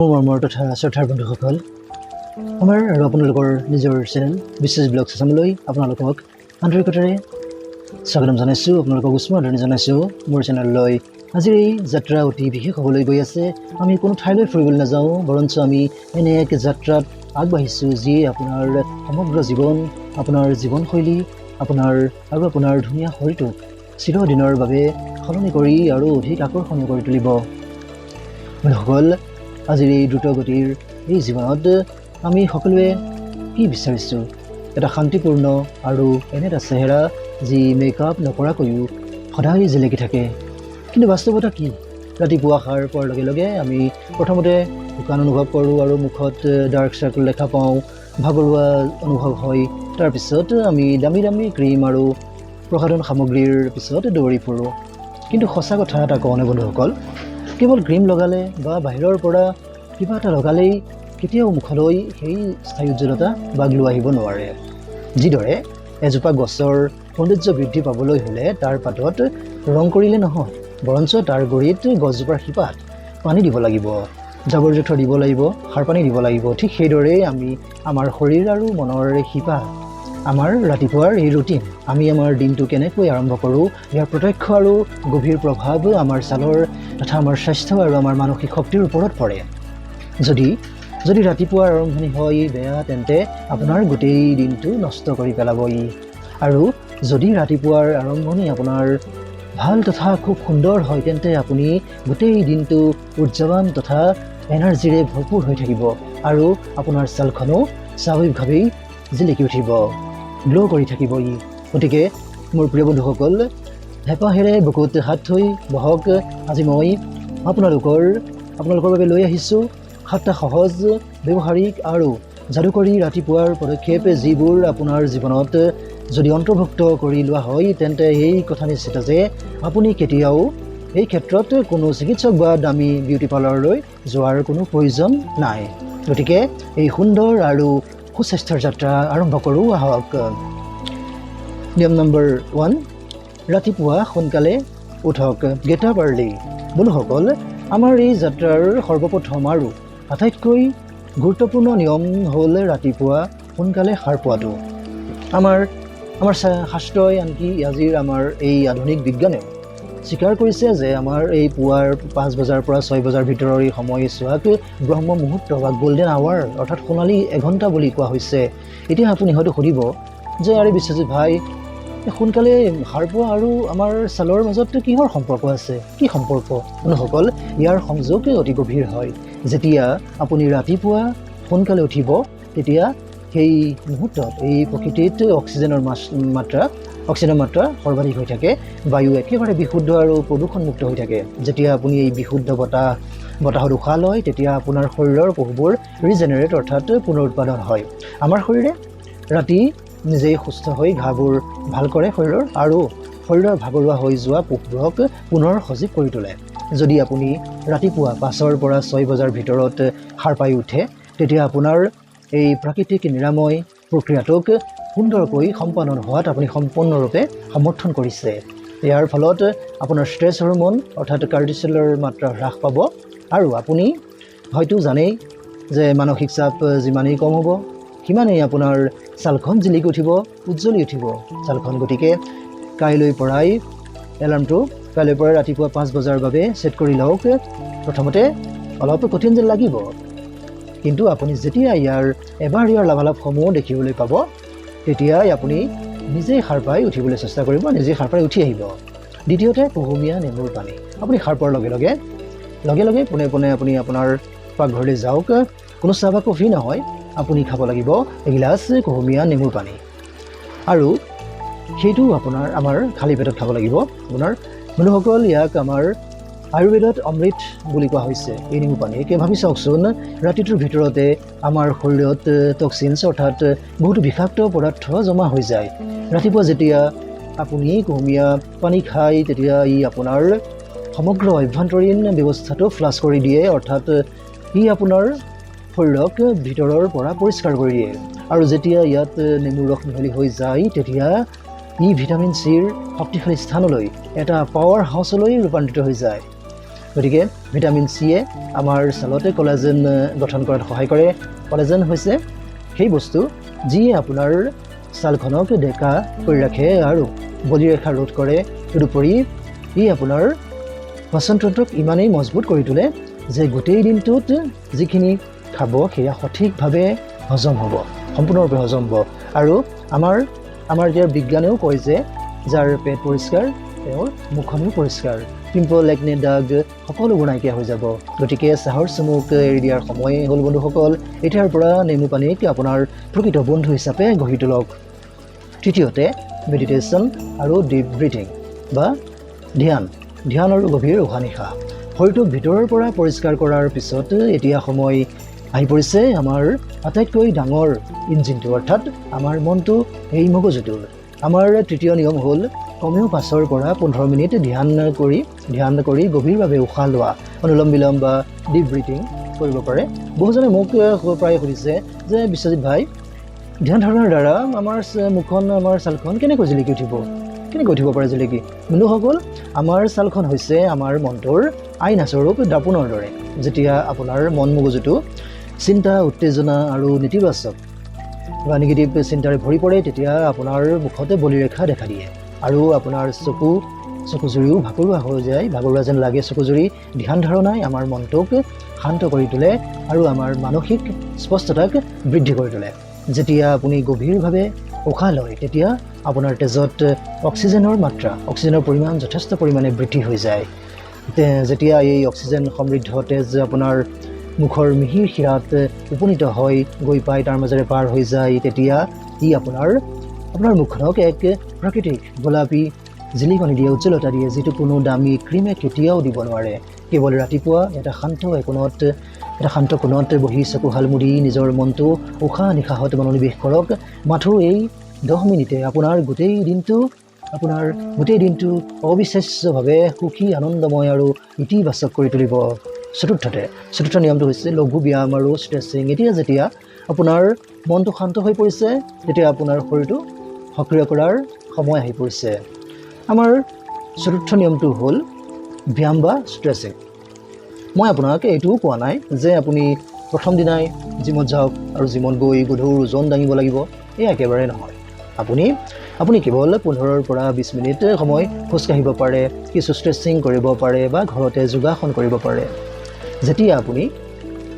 মোৰ মৰমৰ তথা শ্ৰদ্ধাৰ বন্ধুসকল, আমাৰ আৰু আপোনালোকৰ নিজৰ চেনেল বিশেষ ব্লগ আছামলৈ আপোনালোকক আন্তৰিকতাৰে স্বাগতম জনাইছোঁ, আপোনালোকক উষ্ম আদৰণি জনাইছোঁ মোৰ চেনেললৈ। আজিৰ এই যাত্ৰা অতি বিশেষ হ'বলৈ গৈ আছে। আমি কোনো ঠাইলৈ ফুৰিবলৈ নাযাওঁ, বৰঞ্চ আমি এনে এক যাত্ৰাত আগবাঢ়িছোঁ যিয়ে আপোনাৰ সমগ্ৰ জীৱন, আপোনাৰ জীৱনশৈলী, আপোনাৰ আৰু আপোনাৰ ধুনীয়া শৰীৰটোক চিৰদিনৰ বাবে সলনি কৰি আৰু অধিক আকৰ্ষণীয় কৰি তুলিব। বন্ধুসকল, আজিৰ এই দ্ৰুতগতিৰ এই জীৱনত আমি সকলোৱে কি বিচাৰিছোঁ? এটা শান্তিপূৰ্ণ আৰু এনে এটা চেহেৰা যি মেকআপ নকৰাকৈও সদায় জিলিকি থাকে। কিন্তু বাস্তৱতা কি? ৰাতিপুৱা সাৰ পোৱাৰ লগে লগে আমি প্ৰথমতে শুকান অনুভৱ কৰোঁ আৰু মুখত ডাৰ্ক চাৰ্কল দেখা পাওঁ, ভাগৰুৱা অনুভৱ হয়। তাৰপিছত আমি দামী দামী ক্ৰীম আৰু প্ৰসাধন সামগ্ৰীৰ পিছত দৌৰি ফুৰোঁ। কিন্তু সঁচা কথা এটা কওঁনে বন্ধুসকল, কেৱল ক্ৰীম লগালে বা বাহিৰৰ পৰা কিবা এটা লগালেই কেতিয়াও মুখলৈ সেই স্থায়ী উজ্জ্বলতা বা গ্ল' আহিব নোৱাৰে। যিদৰে এজোপা গছৰ সৌন্দৰ্য বৃদ্ধি পাবলৈ হ'লে তাৰ পাতত ৰং কৰিলে নহয়, বৰঞ্চ তাৰ গুৰিত, গছজোপাৰ শিপাত পানী দিব লাগিব, জাবৰ জোঁথৰ দিব লাগিব, সাৰ পানী দিব লাগিব। ঠিক সেইদৰেই আমি আমাৰ শৰীৰ আৰু মনৰ শিপা আমাৰ ৰাতিপুৱাৰ এই ৰুটিন, আমি আমাৰ দিনটো কেনেকৈ আৰম্ভ কৰোঁ, ইয়াৰ প্ৰত্যক্ষ আৰু গভীৰ প্ৰভাৱ আমাৰ ছালৰ তথা আমাৰ স্বাস্থ্য আৰু আমাৰ মানসিক শক্তিৰ ওপৰত পৰে। যদি যদি ৰাতিপুৱাৰ আৰম্ভণি হয় বেয়া, তেন্তে আপোনাৰ গোটেই দিনটো নষ্ট কৰি পেলাব ই। আৰু যদি ৰাতিপুৱাৰ আৰম্ভণি আপোনাৰ ভাল তথা খুব সুন্দৰ হয়, তেন্তে আপুনি গোটেই দিনটো উৰ্জাৱান তথা এনাৰ্জিৰে ভৰপূৰ হৈ থাকিব আৰু আপোনাৰ ছালখনো স্বাভাৱিকভাৱেই জিলিকি উঠিব, গ্ল' কৰি থাকিব ই। গতিকে মোৰ প্ৰিয় বন্ধুসকল, হেঁপাহেৰে বুকুত হাত থৈ বহক। আজি মই আপোনালোকৰ আপোনালোকৰ বাবে লৈ আহিছোঁ সাতটা সহজ, ব্যৱহাৰিক আৰু যাদুকৰী ৰাতিপুৱাৰ পদক্ষেপ, যিবোৰ আপোনাৰ জীৱনত যদি অন্তৰ্ভুক্ত কৰি লোৱা হয়, তেন্তে এই কথা নিশ্চিত যে আপুনি কেতিয়াও এই ক্ষেত্ৰত কোনো চিকিৎসক বা দামী বিউটি পাৰ্লাৰলৈ যোৱাৰ কোনো প্ৰয়োজন নাই। গতিকে এই সুন্দৰ আৰু সুস্বাস্থ্যৰ যাত্ৰা আৰম্ভ কৰোঁ আহক। নিয়ম নম্বৰ 1, ৰাতিপুৱা সোনকালে উঠক। Get up early. বন্ধুসকল, আমাৰ এই যাত্ৰাৰ সৰ্বপ্ৰথম আৰু আটাইতকৈ গুৰুত্বপূৰ্ণ নিয়ম হ'ল ৰাতিপুৱা সোনকালে সাৰ পোৱাটো। আমাৰ আমাৰ শাস্ত্ৰই, আনকি আজিৰ আমাৰ এই আধুনিক বিজ্ঞানেও স্বীকাৰ কৰিছে যে আমাৰ এই পুৱাৰ 5 বজাৰ পৰা 6 বজাৰ ভিতৰৰ এই সময়ছোৱাক ব্ৰহ্ম মুহূৰ্ত বা গ'ল্ডেন আৱাৰ, অৰ্থাৎ সোণালী এঘণ্টা বুলি কোৱা হৈছে। এতিয়া আপুনি হয়তো সুধিব যে আৰে বিশ্বজিৎ ভাই, এই সোনকালে সাৰ পোৱা আৰু আমাৰ ছালৰ মাজত কিহৰ সম্পৰ্ক আছে? কি সম্পৰ্ক? বন্ধুসকল, ইয়াৰ সংযোগ অতি গভীৰ হয়। যেতিয়া আপুনি ৰাতিপুৱা সোনকালে উঠিব, তেতিয়া সেই মুহূৰ্তত এই প্ৰকৃতিত অক্সিজেনৰ মাত্ৰা সৰ্বাধিক হৈ থাকে। বায়ু একেবাৰে বিশুদ্ধ আৰু প্ৰদূষণমুক্ত হৈ থাকে। যেতিয়া আপুনি এই বিশুদ্ধ বতাহত উশাহ লয়, তেতিয়া আপোনাৰ শৰীৰৰ কোষবোৰ ৰিজেনেৰেট, অৰ্থাৎ পুনৰ উৎপাদন হয়। আমাৰ শৰীৰে ৰাতি নিজেই সুস্থ হৈ ঘাঁবোৰ ভাল কৰে শৰীৰৰ আৰু শৰীৰৰ ভাগৰুৱা হৈ যোৱা কোষবোৰক পুনৰ সজীৱ কৰি তোলে। যদি আপুনি ৰাতিপুৱা 5ৰ পৰা 6 বজাৰ ভিতৰত সাৰ পাই উঠে, তেতিয়া আপোনাৰ এই প্ৰাকৃতিক নিৰাময় প্ৰক্ৰিয়াটোক সুন্দৰকৈ সম্পাদন হোৱাত আপুনি সম্পূৰ্ণৰূপে সমৰ্থন কৰিছে। ইয়াৰ ফলত আপোনাৰ ষ্ট্ৰেছ হৰম'ন, অৰ্থাৎ কাৰ্টিচলৰ মাত্ৰা হ্ৰাস পাব। আৰু আপুনি হয়তো জানেই যে মানসিক চাপ যিমানেই কম হ'ব, সিমানেই আপোনাৰ ছালখন জিলিকি উঠিব, উজ্জ্বলি উঠিব ছালখন। গতিকে কাইলৈ পৰাই এলাৰ্মটো কাইলৈৰ পৰাই ৰাতিপুৱা 5 বজাৰ বাবে ছেট কৰি লওক। প্ৰথমতে অলপ কঠিন যেন লাগিব, কিন্তু আপুনি যেতিয়া এবাৰ ইয়াৰ লাভালাভসমূহ দেখিবলৈ পাব, তেতিয়াই আপুনি নিজেই সাৰ পাই উঠিবলৈ চেষ্টা কৰিব, নিজেই সাৰ পাই উঠি আহিব। দ্বিতীয়তে, কুহুমীয়া নেমুৰ পানী। আপুনি সাৰ পোৱাৰ লগে লগে পোনে পোনে আপুনি আপোনাৰ পাকঘৰলৈ যাওক। কোনো চাহ বা কফি নহয়, আপুনি খাব লাগিব এগিলাচ কুহুমীয়া নেমুৰ পানী আৰু সেইটো আপোনাৰ আমাৰ খালী পেটত খাব লাগিব আপোনাৰ। বন্ধুসকল, ইয়াক আমাৰ আয়ুৰ্বেদত অমৃত বুলি কোৱা হৈছে এই নেমু পানী। এতিয়া ভাবি চাওকচোন, ৰাতিটোৰ ভিতৰতে আমাৰ শৰীৰত টক্সিনছ, অৰ্থাৎ বহুতো বিষাক্ত পদাৰ্থ জমা হৈ যায়। ৰাতিপুৱা যেতিয়া আপুনি কুহুমীয়া পানী খায়, তেতিয়া ই আপোনাৰ সমগ্ৰ অভ্যন্তৰীণ ব্যৱস্থাটো ফ্লাছ কৰি দিয়ে, অৰ্থাৎ ই আপোনাৰ শৰীৰক ভিতৰৰ পৰা পৰিষ্কাৰ কৰি দিয়ে। আৰু যেতিয়া ইয়াত নেমুৰ ৰস মিহলি হৈ যায়, তেতিয়া ই ভিটামিন চিৰ শক্তিশালী স্থানলৈ, এটা পাৱাৰ হাউচলৈ ৰূপান্তৰিত হৈ যায়। গতিকে ভিটামিন চিয়ে আমাৰ ছালতে কলাজেন গঠন কৰাত সহায় কৰে। কলাজেন হৈছে সেই বস্তু যিয়ে আপোনাৰ ছালখনক ডেকা কৰি ৰাখে আৰু বলিৰেখা ৰোধ কৰে। তদুপৰি ই আপোনাৰ পাচনতন্ত্ৰক ইমানেই মজবুত কৰি তোলে যে গোটেই দিনটোত যিখিনি খাব সেয়া সঠিকভাৱে হজম হ'ব, সম্পূৰ্ণৰূপে হজম হ'ব। আৰু আমাৰ আমাৰ এতিয়া বিজ্ঞানেও কয় যে যাৰ পেট পৰিষ্কাৰ, তেওঁৰ মুখখনো পৰিষ্কাৰ। পিম্পল, একনে, দাগ সকলোবোৰ নাইকিয়া হৈ যাব। গতিকে চাহৰ চুমুক এৰি দিয়াৰ সময় হ'ল বন্ধুসকল। এতিয়াৰ পৰা নেমু পানীক আপোনাৰ প্ৰকৃত বন্ধু হিচাপে গঢ়ি তোলক। তৃতীয়তে, মেডিটেশ্যন আৰু ডিপ ব্ৰিথিং বা ধ্যান। ধ্যান আৰু গভীৰ উশাহ নিশাহ। শৰীৰটোক ভিতৰৰ পৰা পৰিষ্কাৰ কৰাৰ পিছত এতিয়া সময় আহি পৰিছে আমাৰ আটাইতকৈ ডাঙৰ ইঞ্জিনটো, অৰ্থাৎ আমাৰ মনটো, এই মগজুটোৰ। আমাৰ তৃতীয় নিয়ম হ'ল কমেও 5ৰ পৰা 15 মিনিট ধ্যান কৰি গভীৰভাৱে উশাহ লোৱা, অনুলম বিলম বা ডিপ ব্ৰিথিং কৰিব পাৰে। বহুজনে মোক প্ৰায়ে সুধিছে যে বিশ্বজিৎ ভাই, ধ্যান ধাৰণাৰ দ্বাৰা আমাৰ মুখখন, আমাৰ ছালখন কেনেকৈ জিলিকি উঠিব, কেনেকৈ উঠিব পাৰে জিলিকি? বন্ধুসকল, আমাৰ ছালখন হৈছে আমাৰ মনটোৰ আইনাস্বৰূপ, দাপোনৰ দৰে। যেতিয়া আপোনাৰ মন মগজুটো চিন্তা, উত্তেজনা আৰু নেতিবাচক বা নিগেটিভ চিন্তাৰে ভৰি পৰে, তেতিয়া আপোনাৰ মুখতে বলিৰেখা দেখা দিয়ে আৰু আপোনাৰ চকুজুৰিও ভাগৰুৱা হৈ যায়, ভাগৰুৱা যেন লাগে চকুজুৰি। ধ্যান ধাৰণাই আমাৰ মনটোক শান্ত কৰি তোলে আৰু আমাৰ মানসিক স্পষ্টতাক বৃদ্ধি কৰি তোলে। যেতিয়া আপুনি গভীৰভাৱে উশাহ লয়, তেতিয়া আপোনাৰ তেজত অক্সিজেনৰ মাত্ৰা, অক্সিজেনৰ পৰিমাণ যথেষ্ট পৰিমাণে বৃদ্ধি হৈ যায়। যেতিয়া এই অক্সিজেন সমৃদ্ধ তেজ আপোনাৰ মুখৰ মিহিৰ শিৰাত উপনীত হৈ গৈ পাই, তাৰ মাজেৰে পাৰ হৈ যায়, তেতিয়া ই আপোনাৰ মুখখনক এক প্ৰাকৃতিক গোলাপী জিলিকনি দিয়ে, উজ্জ্বলতা দিয়ে, যিটো কোনো দামী ক্ৰীমে কেতিয়াও দিব নোৱাৰে। কেৱল ৰাতিপুৱা এটা শান্ত কোণত বহি চকুহাল মুদি নিজৰ মনটো উশাহ নিশাহত মনোনিৱেশ কৰক। মাথো এই 10 মিনিটে আপোনাৰ গোটেই দিনটো অবিশ্বাস্যভাৱে সুখী, আনন্দময় আৰু ইতিবাচক কৰি তুলিব। চতুৰ্থ নিয়মটো হৈছে লঘু ব্যায়াম আৰু ষ্ট্ৰেচিং। এতিয়া যেতিয়া আপোনাৰ মনটো শান্ত হৈ পৰিছে, তেতিয়া আপোনাৰ শৰীৰটো সক্ৰিয় কৰাৰ সময় আহি পৰিছে। আমাৰ চতুৰ্থ নিয়মটো হ'ল ব্যায়াম বা ষ্ট্ৰেচিং। মই আপোনাক এইটোও কোৱা নাই যে আপুনি প্ৰথম দিনাই জিমত যাওক আৰু জিমত গৈ গধুৰ ওজন দাঙিব লাগিব। এই একেবাৰে নহয়। আপুনি কেৱল 15ৰ পৰা 20 মিনিট সময় খোজকাঢ়িব পাৰে, কিছু ষ্ট্ৰেচিং কৰিব পাৰে বা ঘৰতে যোগাসন কৰিব পাৰে। যেতিয়া আপুনি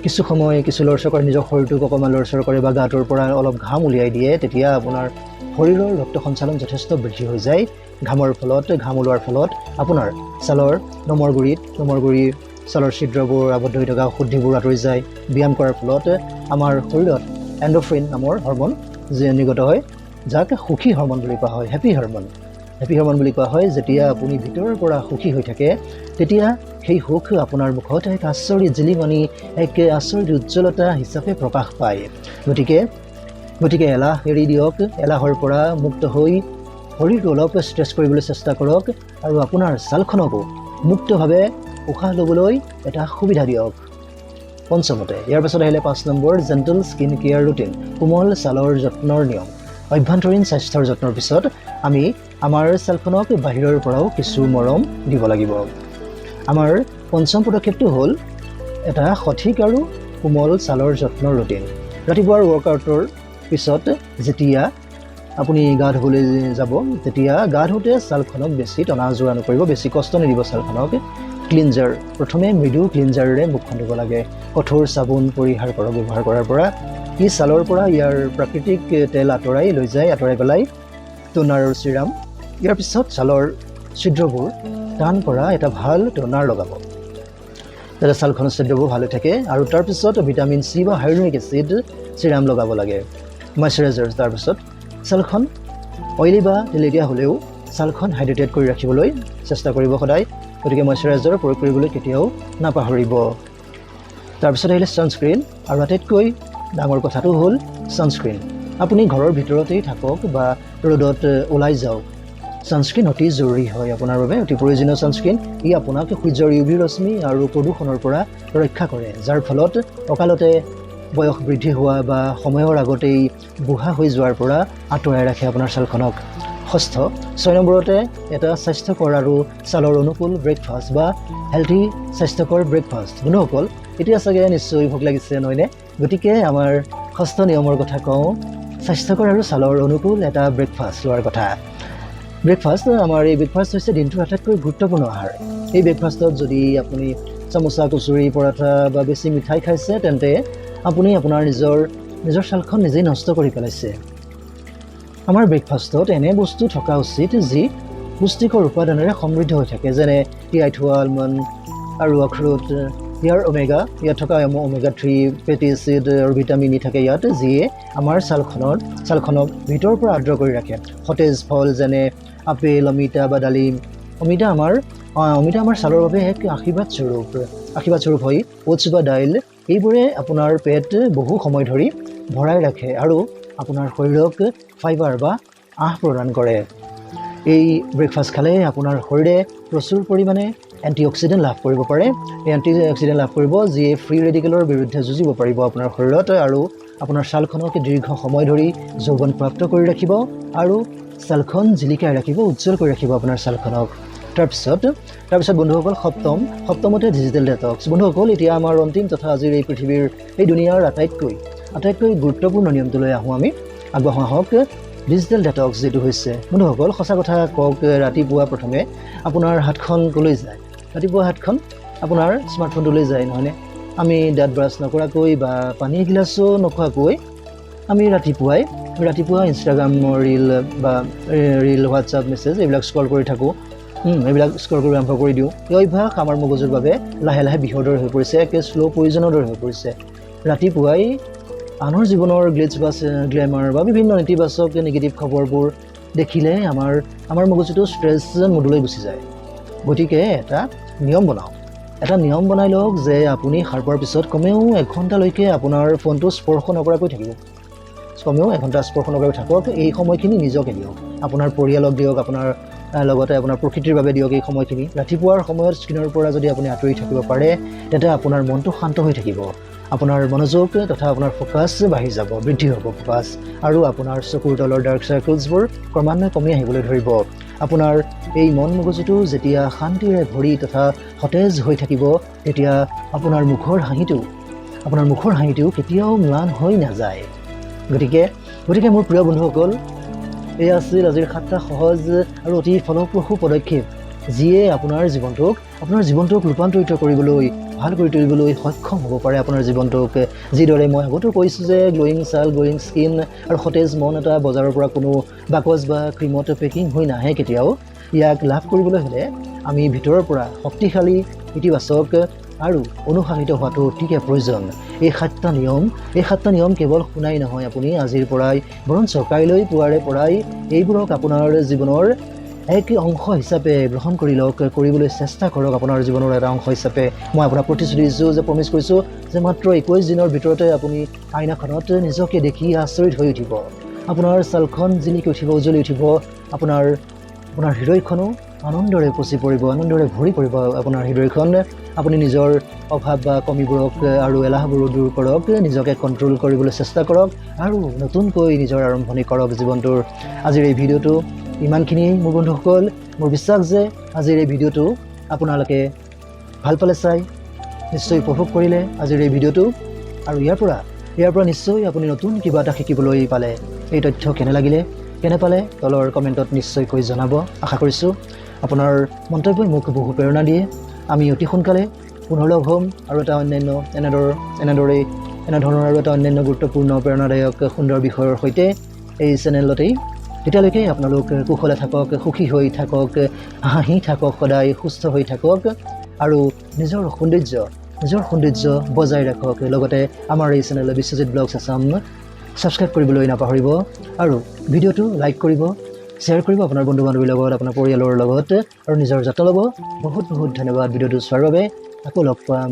কিছু সময় কিছু লৰচৰ কৰে, নিজৰ শৰীৰটোক অকণমান লৰচৰ কৰে বা গাটোৰ পৰা অলপ ঘাম উলিয়াই দিয়ে, তেতিয়া আপোনাৰ শৰীৰৰ ৰক্ত সঞ্চালন যথেষ্ট বৃদ্ধি হৈ যায়। ঘামৰ ফলত, ঘাম ওলোৱাৰ ফলত আপোনাৰ ছালৰ নোমৰ গুৰিৰ ছালৰ ছিদ্ৰবোৰ, আবদ্ধ হৈ থকা অশুদ্ধিবোৰ আঁতৰি যায়। ব্যায়াম কৰাৰ ফলত আমাৰ শৰীৰত এণ্ড'ফ্ৰিন নামৰ হৰম'ন যি নিৰ্গত হয়, যাক সুখী হৰম'ন বুলি কোৱা হয়, হেপী হৰম'ন, হেপী হৰম'ন বুলি কোৱা হয়। যেতিয়া আপুনি ভিতৰৰ পৰা সুখী হৈ থাকে, তেতিয়া সেই সুখ আপোনাৰ মুখত এক আচৰিত জিলিকনি, এক আচৰিত উজ্জ্বলতা হিচাপে প্ৰকাশ পায়। গতিকে এলাহ এৰি দিয়ক। এলাহৰ পৰা মুক্ত হৈ শৰীৰটো অলপ ষ্ট্ৰেচ কৰিবলৈ চেষ্টা কৰক আৰু আপোনাৰ ছালখনকো মুক্তভাৱে উশাহ ল'বলৈ এটা সুবিধা দিয়ক। পঞ্চমতে, ইয়াৰ পাছত আহিলে 5 number, gentle skin care routine, কোমল ছালৰ যত্নৰ নিয়ম। অভ্যন্তৰীণ স্বাস্থ্যৰ যত্নৰ পিছত আমি আমাৰ ছালখনক বাহিৰৰ পৰাও কিছু মৰম দিব লাগিব। আমাৰ পঞ্চম পদক্ষেপটো হ'ল এটা সঠিক আৰু কোমল ছালৰ যত্নৰ ৰুটিন। ৰাতিপুৱাৰ ৱৰ্কআউটৰ পিছত যেতিয়া আপুনি গা ধুবলৈ যাব, তেতিয়া গা ধুওঁতে ছালখনক বেছি টনা আজোৰা নকৰিব, বেছি কষ্ট নিদিব ছালখনক। ক্লিনজাৰ, প্ৰথমে মৃদু ক্লিনজাৰেৰে মুখখন ধুব লাগে। কঠোৰ চাবোন পৰিহাৰ কৰক ব্যৱহাৰ কৰাৰ পৰা। ই ছালৰ পৰা ইয়াৰ প্ৰাকৃতিক তেল আঁতৰাই লৈ যায়, আঁতৰাই পেলাই। টোনাৰ আৰু চিৰাম। ইয়াৰ পিছত ছালৰ ছিদ্ৰবোৰ টান কৰা এটা ভাল টোনাৰ লগাব, যাতে ছালখনৰ ছিদ্ৰবোৰ ভালে থাকে। আৰু তাৰপিছত ভিটামিন চি বা হাইলুৰনিক এচিড চিৰাম লগাব লাগে। মইশ্চাৰাইজাৰ। তাৰপিছত ছালখন অইলি বা তেলেতীয়া হ'লেও ছালখন হাইড্ৰেটেড কৰি ৰাখিবলৈ চেষ্টা কৰিব সদায়। গতিকে মইশ্চাৰাইজাৰ প্ৰয়োগ কৰিবলৈ কেতিয়াও নাপাহৰিব। তাৰপিছত আহিলে ছানস্ক্ৰীণ। আৰু আটাইতকৈ ডাঙৰ কথাটো হ'ল ছানস্ক্ৰীণ। আপুনি ঘৰৰ ভিতৰতেই থাকক বা ৰ'দত ওলাই যাওক, ছানস্ক্ৰীণ অতি জৰুৰী হয় আপোনাৰ বাবে, অতি প্ৰয়োজনীয় ছানস্ক্ৰীণ। ই আপোনাক সূৰ্যৰ ইউভি ৰশ্মি আৰু প্ৰদূষণৰ পৰা ৰক্ষা কৰে, যাৰ ফলত অকালতে বয়স বৃদ্ধি হোৱা বা সময়ৰ আগতেই বুঢ়া হৈ যোৱাৰ পৰা আঁতৰাই ৰাখে আপোনাৰ ছালখনক। ষষ্ঠ, 6 নম্বৰতে এটা স্বাস্থ্যকৰ আৰু ছালৰ অনুকূল ব্ৰেকফাষ্ট বা হেল্থি স্বাস্থ্যকৰ ব্ৰেকফাষ্ট। বন্ধুসকল, এতিয়া চাগে নিশ্চয় ভোক লাগিছে, নহয়নে? গতিকে আমাৰ ষষ্ঠ নিয়মৰ কথা কওঁ, স্বাস্থ্যকৰ আৰু ছালৰ অনুকূল এটা ব্ৰেকফাষ্ট লোৱাৰ কথা। ব্ৰেকফাষ্ট, আমাৰ এই ব্ৰেকফাষ্ট হৈছে দিনটোৰ আটাইতকৈ গুৰুত্বপূৰ্ণ আহাৰ। এই ব্ৰেকফাষ্টত যদি আপুনি চামোচা, কচুৰি, পৰাঠা বা বেছি মিঠাই খাইছে, তেন্তে আপুনি আপোনাৰ নিজৰ নিজৰ ছালখন নিজেই নষ্ট কৰি পেলাইছে। আমাৰ ব্ৰেকফাষ্টত এনে বস্তু থকা উচিত যি পুষ্টিকৰ উপাদানেৰে সমৃদ্ধ হৈ থাকে, যেনে তিয়াই থোৱা আলমণ্ড আৰু আখৰোট। ইয়াত থকা ওমেগা 3 ফেটি এচিড আৰু ভিটামিন ই থাকে ইয়াত, যিয়ে আমাৰ ছালখনক ভিতৰৰ পৰা আৰ্দ্ৰ কৰি ৰাখে। সতেজ ফল যেনে আপেল, অমিতা বা ডালিম। অমিতা আমাৰ ছালৰ বাবে এক আশীৰ্বাদ স্বৰূপ হয়। অ'টছ বা দাইল, এইবোৰে আপোনাৰ পেট বহু সময় ধৰি ভৰাই ৰাখে আৰু আপোনাৰ শৰীৰক ফাইবাৰ বা আঁহ প্ৰদান কৰে। এই ব্ৰেকফাষ্ট খালে আপোনাৰ শৰীৰে প্ৰচুৰ পৰিমাণে এণ্টি অক্সিডেণ্ট লাভ কৰিব পাৰে। এই এণ্টি অক্সিডেণ্ট লাভ কৰিব, যিয়ে ফ্ৰী ৰেডিকেলৰ বিৰুদ্ধে যুঁজিব পাৰিব আপোনাৰ শৰীৰত আৰু আপোনাৰ ছালখনক দীৰ্ঘ সময় ধৰি যৌৱন প্ৰাপ্ত কৰি ৰাখিব আৰু ছালখন জিলিকাই ৰাখিব, উজ্জ্বল কৰি ৰাখিব আপোনাৰ ছালখনক। তাৰপিছত বন্ধুসকল, সপ্তমতে ডিজিটেল ডেটক্স। বন্ধুসকল, এতিয়া আমাৰ অন্তিম তথা আজিৰ এই পৃথিৱীৰ, এই দুনিয়াৰ আটাইতকৈ আটাইতকৈ গুৰুত্বপূৰ্ণ নিয়মটোলৈ আহোঁ আমি, আগবঢ়াওঁ আহক, ডিজিটেল ডেটক্স যিটো হৈছে। বন্ধুসকল, সঁচা কথা কওক, ৰাতিপুৱা প্ৰথমে আপোনাৰ হাতখন ক'লৈ যায়? ৰাতিপুৱা হাতখন আপোনাৰ স্মাৰ্টফোনটোলৈ যায়, নহয়নে? আমি দাঁত ব্ৰাছ নকৰাকৈ বা পানী এগিলাচো নোখোৱাকৈ আমি ৰাতিপুৱাই ৰাতিপুৱা ইনষ্টাগ্ৰামৰ ৰীল বা ৰীল, হোৱাটছআপ মেছেজ এইবিলাক স্ক্ৰল কৰি থাকোঁ। এইবিলাক স্ক্ৰল কৰি আৰম্ভ কৰি দিওঁ। এই অভ্যাস আমাৰ মগজুৰ বাবে লাহে লাহে বিষৰ দৰে হৈ পৰিছে, একে শ্ল' পয়জনৰ দৰে হৈ পৰিছে। ৰাতিপুৱাই আনৰ জীৱনৰ গ্লিটছ বা গ্লেমাৰ বা বিভিন্ন নেতিবাচক, নিগেটিভ খবৰবোৰ দেখিলে আমাৰ মগজুটো ষ্ট্ৰেছ মুডলৈ গুচি যায়। গতিকে এটা নিয়ম বনাওক, এটা নিয়ম বনাই লওক যে আপুনি সাৰ পোৱাৰ পিছত কমেও এঘণ্টালৈকে আপোনাৰ ফোনটো স্পৰ্শ নকৰাকৈ থাকিব। কমেও এঘণ্টা স্পৰ্শ নকৰাকৈ থাকক। এই সময়খিনি নিজকে দিয়ক, আপোনাৰ পৰিয়ালক দিয়ক, আপোনাৰ লগতে আপোনাৰ প্ৰকৃতিৰ বাবে দিয়ক এই সময়খিনি। ৰাতিপুৱাৰ সময়ত স্ক্ৰীণৰ পৰা যদি আপুনি আঁতৰি থাকিব পাৰে, তেতিয়া আপোনাৰ মনটো শান্ত হৈ থাকিব, আপোনাৰ মনোযোগ তথা আপোনাৰ ফ'কাছ বাঢ়ি যাব, বৃদ্ধি হ'ব ফ'কাছ আৰু আপোনাৰ চকুৰ তলৰ ডাৰ্ক চাৰ্কলছবোৰ ক্ৰমান্বয়ে কমি আহিবলৈ ধৰিব। আপোনাৰ এই মন মগজুটো যেতিয়া শান্তিৰে ভৰি তথা সতেজ হৈ থাকিব, তেতিয়া আপোনাৰ মুখৰ হাঁহিটো কেতিয়াও ম্লান হৈ নাযায়। গতিকে মোৰ প্ৰিয় বন্ধুসকল, এয়া আছিল আজিৰ সাতটা সহজ আৰু অতি ফলপ্ৰসূ পদক্ষেপ, যিয়ে আপোনাৰ জীৱনটোক ৰূপান্তৰিত কৰিবলৈ, ভাল কৰি তুলিবলৈ সক্ষম হ'ব পাৰে আপোনাৰ জীৱনটোক। যিদৰে মই আগতেও কৈছোঁ যে গ্ল'য়িং ছাল, গ্ল'য়িং স্কিন আৰু সতেজ মন এটা বজাৰৰ পৰা কোনো বাকচ বা ক্ৰীমত পেকিং হৈ নাহে কেতিয়াও। ইয়াক লাভ কৰিবলৈ হ'লে আমি ভিতৰৰ পৰা শক্তিশালী, ইতিবাচক আৰু অনুশাসিত হোৱাটো অতিকে প্ৰয়োজন। এই সাতটা নিয়ম কেৱল শুনাই নহয়, আপুনি আজিৰ পৰাই, বৰঞ্চ কাইলৈ পুৱাৰে পৰাই এইবোৰক আপোনাৰ জীৱনৰ এক অংশ হিচাপে গ্ৰহণ কৰি লওক, কৰিবলৈ চেষ্টা কৰক আপোনাৰ জীৱনৰ এটা অংশ হিচাপে। মই আপোনাক প্ৰতিশ্ৰুতি দিছোঁ যে, প্ৰমিছ কৰিছোঁ যে মাত্ৰ 21 দিনৰ ভিতৰতে আপুনি আইনাখনত নিজকে দেখি আচৰিত হৈ উঠিব। আপোনাৰ ছালখন জিলিকি উঠিব, উজ্বলি উঠিব। আপোনাৰ আপোনাৰ হৃদয়খনো আনন্দৰে উপচি পৰিব, আনন্দৰে ভৰি পৰিব আপোনাৰ হৃদয়খন। আপুনি নিজৰ অভাৱ বা কমিবোৰক আৰু এলাহবোৰো দূৰ কৰক, নিজকে কণ্ট্ৰল কৰিবলৈ চেষ্টা কৰক আৰু নতুনকৈ নিজৰ আৰম্ভণি কৰক জীৱনটোৰ। আজিৰ এই ভিডিঅ'টো ইমানখিনিয়েই মোৰ বন্ধুসকল। মোৰ বিশ্বাস যে আজিৰ এই ভিডিঅ'টো আপোনালোকে ভাল পালে চাই, নিশ্চয় উপভোগ কৰিলে আজিৰ এই ভিডিঅ'টো আৰু ইয়াৰ পৰা নিশ্চয় আপুনি নতুন কিবা এটা শিকিবলৈ পালে। এই তথ্য কেনে লাগিলে, কেনে পালে, তলৰ কমেণ্টত নিশ্চয়কৈ জনাব। আশা কৰিছোঁ আপোনাৰ মন্তব্যই মোক বহু প্ৰেৰণা দিয়ে। আমি অতি সোনকালে পুনৰ লগ হ'ম আৰু এটা অন্যান্য এনেদৰেই এনেধৰণৰ আৰু এটা অন্যান্য গুৰুত্বপূৰ্ণ, প্ৰেৰণাদায়ক, সুন্দৰ বিষয়ৰ সৈতে এই চেনেলতেই। তেতিয়ালৈকে আপোনালোক কুশলে থাকক, সুখী হৈ থাকক, হাঁহি থাকক, সদায় সুস্থ হৈ থাকক আৰু নিজৰ সৌন্দৰ্য বজাই ৰাখক। লগতে আমাৰ এই channel Biswajit blogs Assam subscribe কৰিবলৈ নাপাহৰিব আৰু ভিডিঅ'টো লাইক কৰিব, শ্বেয়াৰ কৰিব আপোনাৰ বন্ধু বান্ধৱীৰ লগত, আপোনাৰ পৰিয়ালৰ লগত আৰু নিজৰ যত্ন ল'ব। বহুত বহুত ধন্যবাদ ভিডিঅ'টো চোৱাৰ বাবে। আকৌ লগ পাম।